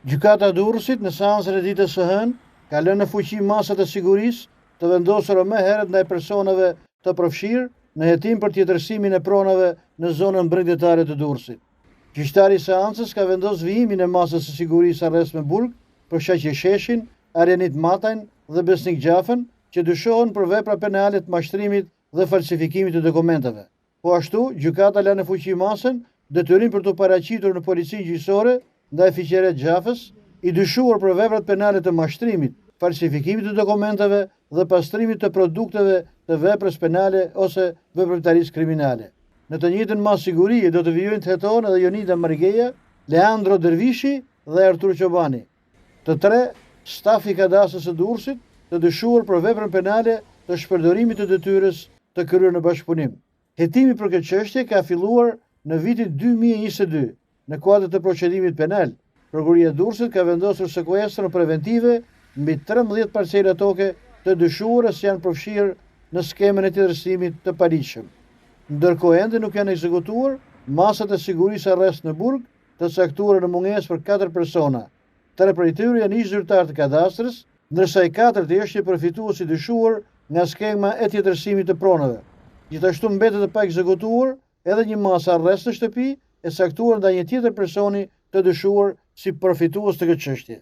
Gjykata e Durrësit në seancën e ditës së hënë ka lënë në fuqi masat e sigurisë të vendosura më herët ndaj personave të përfshirë në hetim për tjetërsimin e pronave në zonën bregdetare të Durrësit. Gjyqtari i seancës ka vendosur vijimin e masës së sigurisë arrest me burg për Shaqir Sheshin, Arianit Matajn dhe Besnik Xhafën, që dyshohen për vepra penale të mashtrimit dhe falsifikimit të dokumenteve. Po ashtu, gjykata la në fuqi masën detyrim për t'u paraqitur në policinë gjyqësore ndaj Fiqeret Xhafës, i dyshuar për veprat penale të mashtrimit, falsifikimit të dokumenteve dhe pastrimit të produkteve të veprës penale ose veprimtarisë kriminale. Në të njëjtën masë sigurie do të vijojnë të hetohen edhe Jonida Margeja, Leandro Dervishi dhe Artur Çobani. Të tre, staf i Kadastrës së Durrësit, të dyshuar për veprën penale të shpërdorimit të detyrës të kryer në bashkëpunim. Hetimi për këtë çështje ka filluar në vitin 2022, në kuadër të procedimit penal. Prokuroria e Durrësit ka vendosur sekuestron preventive mbi 13 parcela toke të dyshuara se janë përfshirë në skemën e tjetërsimit të paligjshëm. Ndërkohë ende nuk janë ekzekutuar masat e sigurisë arrest në burg të caktuara në mungesë për katër persona. Tre prej tyre janë ish-zyrtarë të kadastrës, ndërsa i katërti është një përfitues i dyshuar nga skema e tjetërsimit të pronave. Gjithashtu mbetet e paekzekutuar edhe një masë arrest në shtëpi e caktuar ndaj një tjetër personi të dyshuar si përfitues të këtë çështje.